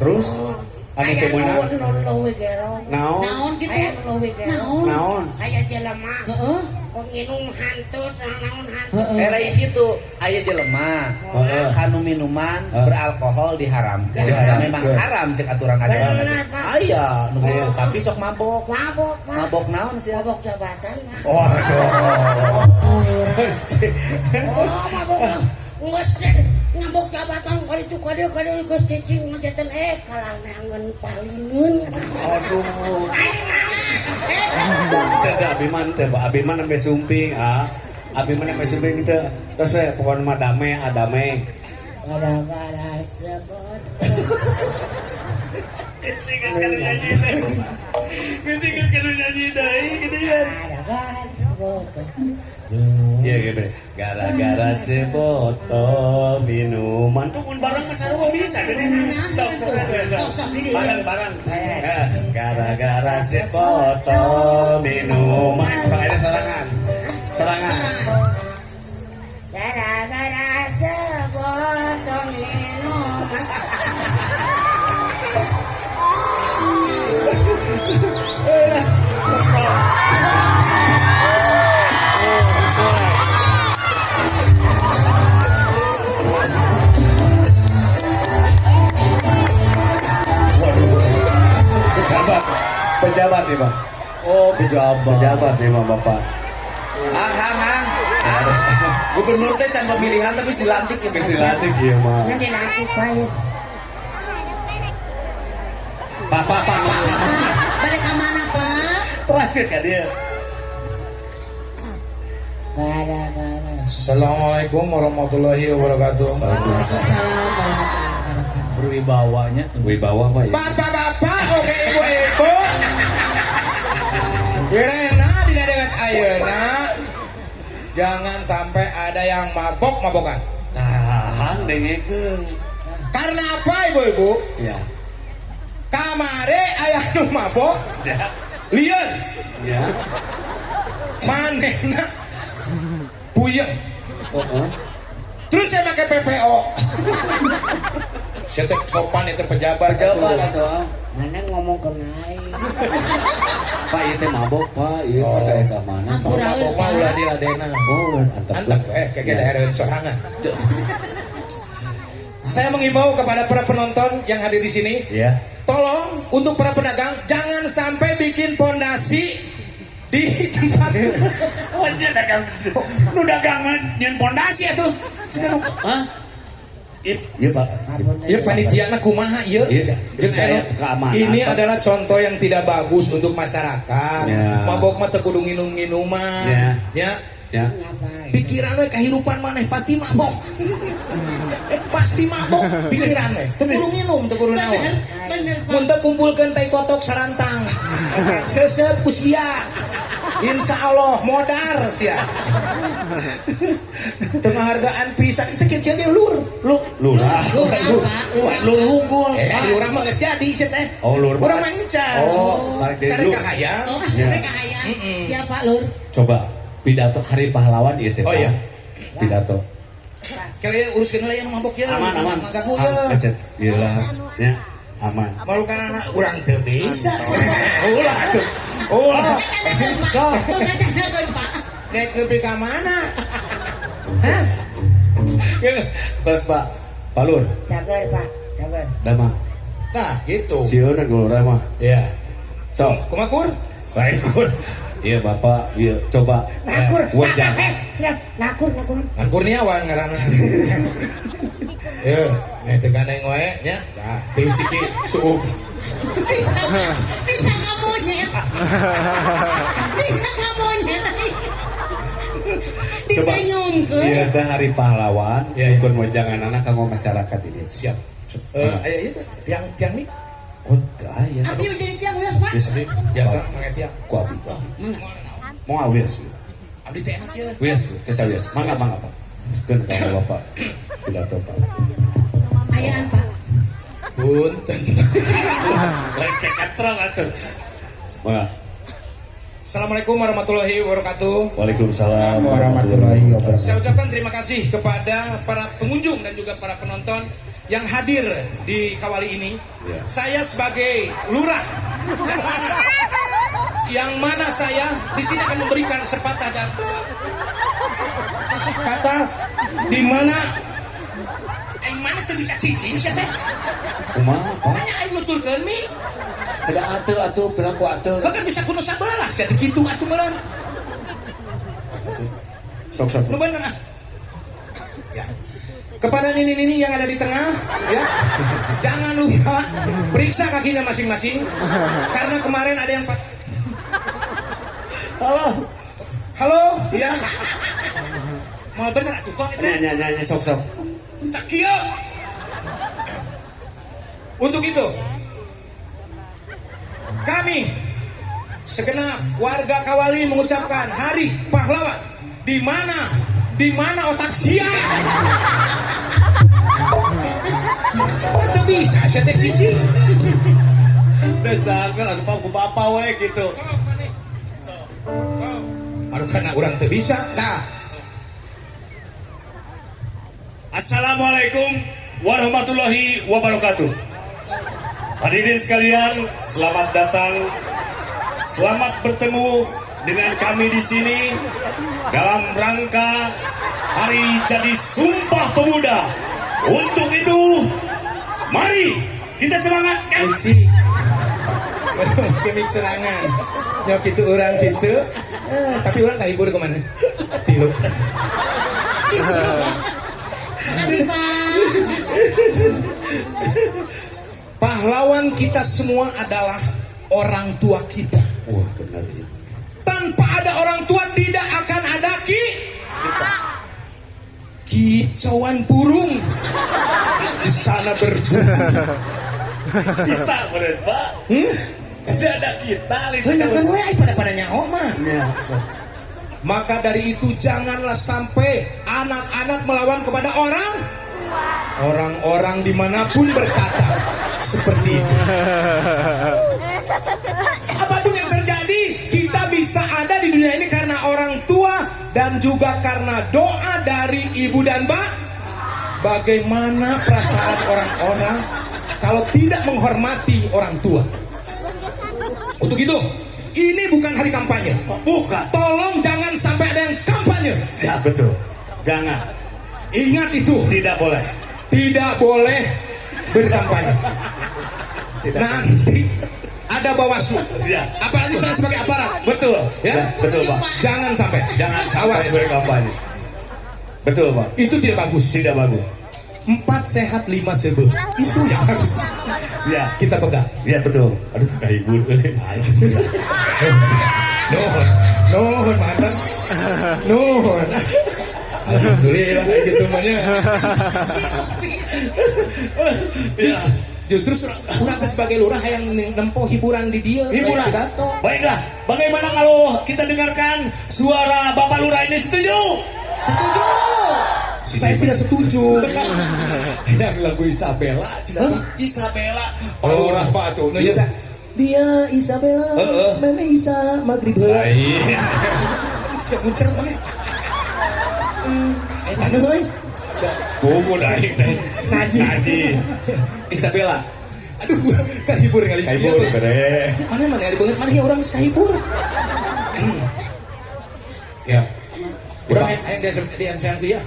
Terus anu teu meunang naon? Naon gitu? Naon? Aya jelema. Heeh. Kok nginum hantut, naon hantut. Eh lain kitu, aya jelema kanu minuman beralkohol diharamkeun. Memang haram cek aturan agama. Aya nu kitu, tapi sok mabok. Mabok, mabok naon sih? Mabok jabatan. Waduh. Oh, mabok. Geus ngabok jabatan kali itu kade kade geus cicing ngajatan kalah neangan palineun. Aduh. Teu abi mah teu, abi mah nembe sumping, ah. Abi mah nembe sumping teu. Terus we pokona mah dame, adame. Gara-gara sebot. Geus inget kana nyanyi teh. Geus inget kana nyanyi deui kitu kan. Gara-gara sebotol. Iya gitu. Gara-gara sebotol minuman tuh mun bareng mah sarua bisa geuning. Sok sok sok. Bareng-bareng. Gara-gara sebotol minuman. Sok ada sorangan. Sorangan. Gara-gara sebotol minuman. Pejabat nih bang. Oh pejabat. Pejabat nih bang bapak. Hang hang hang. Gubernur teh can pemilihan tapi dilantik ya. Dilantik iya mah. Yang dilantik baik. Pak pak pak. Balik ke mana pak? Terakhir kan dia. Assalamualaikum warahmatullahi wabarakatuh. Waalaikumsalam warahmatullahi wabarakatuh. Berwibawanya. Wibawa pak ya. Bapak-bapak, oke ibu-ibu. Wirena dina dengan ayeuna. Jangan sampai ada yang mabok-mabokan. Tahan dengekeun. Karena apa ibu-ibu? Ya. Kamare aya nu mabok. Ya. Lieun. Ya. Manehna puyeng. Heeh. Terus saya pakai PPO. Saya teh sopan itu pejabat. Pejabat atuh. Mana ngomong ke naik. Pak ieu teh mabok Pak, ieu teh ka mana? Mabok mah ulah diladena. Oh, antep. Antep kayak dahareun sorangan. Saya mengimbau kepada para penonton yang hadir di sini. Ya. Tolong untuk para pedagang jangan sampai bikin pondasi di tempat. Oh, dia dagang. Nu dagang nyeun pondasi atuh. Cenah nu hah? Iya Pak. Iya panitiana kumaha ieu? Ini adalah contoh yang tidak bagus untuk masyarakat. Ya. Mabok mah teu kudu nginum-nginuman. Ya. Ya. Ya. Pikiran we kahirupan maneh pasti mabok. Pasti mabok pikiran we. Teu kudu nginum, teu kudu naon. Bener Pak. Mun teu kumpulkeun tai kotok sarantang. Sesep ku sia. Insya Allah modar sia. Penghargaan pisan itu kieu-kieu ge lur. Lurah. Lurah. Lur unggul. Lurah mah geus jadi sia teh. Oh lur. Urang mah encan. Oh, karek deui Karek lur. kahayang. Oh, karek kahayang. Siapa lur? Coba pidato Hari Pahlawan ieu teh. Oh iya. Pidato. Kalian uruskeun heula yang mabok ya. Aman aman. Ganggu ya. Gila. Ya. Aman. Malukan anak urang teu bisa. Ulah atuh. Ulah. Sok. Tong ngacanakeun Pak. Nek nepi ka mana? Hah? Terus Pak, Pak Lur. Jagar Pak, jagar. Dama. Tah, gitu. Sieun ku mah. Iya. Sok. Kumaha kur? Lain kur. Iya Bapak, iya coba. Nakur. Wajah. Siap, nakur, nakur. Kurniawan ngaranna. Ye, nih teu gandeng wae nya. Tah, tilu siki suup. Disangka monyet. Disangka monyet. Disenyumkeun. Iya teh Hari Pahlawan, dukun wejangan anak kanggo masyarakat ini. Siap. Aya ieu teh tiang-tiang nih. Oh, aya. Abdi jadi tiang geus, Pak. Biasa mangga tiang. Ku abdi. Moal wios. Abdi teh enak ya. Wios teh sawios. Mangga mangga Pak. Keun ka Bapak. Pidato Pak. Ayaan Pak. Punten. Lain cek katrong atuh. Mangga. Assalamualaikum warahmatullahi wabarakatuh. Waalaikumsalam warahmatullahi wabarakatuh. Saya ucapkan terima kasih kepada para pengunjung dan juga para penonton yang hadir di Kawali ini, Ya. saya sebagai lurah yang mana saya di sini akan memberikan sepatah dan kata di mana aing mana teu bisa cicing sia teh. Kumaha, Pak? Nanya aing nuturkeun mi. Ada atel atuh, pernah ku atel. Kan bisa kuno sabelah sia teh kitu atuh meureun. Sok sok. Nu bener ah. Ya. Kepada nini-nini yang ada di tengah, ya, jangan lupa periksa kakinya masing-masing, karena kemarin ada yang Halo. Halo, ya, mau bener atuh tong itu. Nya nya nya sok sok. Sakieu. Untuk itu, kami segenap warga Kawali mengucapkan Hari Pahlawan. Di mana otak sia? Itu bisa sia teh cicing. Teh cangkel atuh Pak ku bapak we gitu. Aduh karena urang teu bisa. Nah. Assalamualaikum warahmatullahi wabarakatuh. Hadirin sekalian, selamat datang. Selamat bertemu dengan kami di sini dalam rangka Hari Jadi Sumpah Pemuda. Untuk itu, mari kita semangatkan. Kunci. Kemik serangan. Nyok itu orang gitu. Tapi orang kahibur kemana? Tilu. Makasih Pak. Pahlawan kita semua adalah orang tua kita. Wah, benar itu. Tanpa ada orang tua tidak akan ada kita. Kicauan burung di sana berbunyi. Kita bener Pak. Tidak ada kita. Kan we pada nyaho mah. Ya. Maka dari itu janganlah sampai anak-anak melawan kepada orang. Orang-orang dimanapun berkata seperti itu. Apapun yang terjadi, kita bisa ada di dunia ini karena orang tua dan juga karena doa dari ibu dan bapak. Bagaimana perasaan orang-orang kalau tidak menghormati orang tua? Untuk itu, ini bukan hari kampanye. Bukan. Tolong jangan sampai ada yang kampanye. Ya betul. Jangan. Ingat itu. Tidak boleh. Tidak boleh berkampanye. Tidak. Nanti ada Bawaslu. Ya. Apalagi saya sebagai aparat. Betul. Ya, ya betul Pak. Jangan sampai. Jangan sampai berkampanye. Betul Pak. Itu tidak bagus. Tidak bagus. 4 sehat 5 sebe. Itu yang harus. Ya. Kita pegang. Ya betul. Aduh kahibur. Nuhun. Nuhun mantap. Nuhun. Alhamdulillah gitu mah. Ya. Justru urang sebagai lurah yang nempo hiburan di dia. Hiburan. Pidato. Baiklah, bagaimana kalau kita dengarkan suara Bapak Lurah ini? Setuju? Setuju. Saya tidak setuju. Yang lagu Isabella, Huh? Isabella. Pak Lurah Pak tuh. Nah, iya. Dia Isabella, meme Isa maghrib heula. Baik. Siap muncer mana? Taneuh euy. Buku daik teh. Najis. Najis. Isabella. Aduh, gua kahibur kali sih. Kahibur, bere. Mana mana ada banget mana ya orang geus kahibur. Ya. Urang yang di MC ya.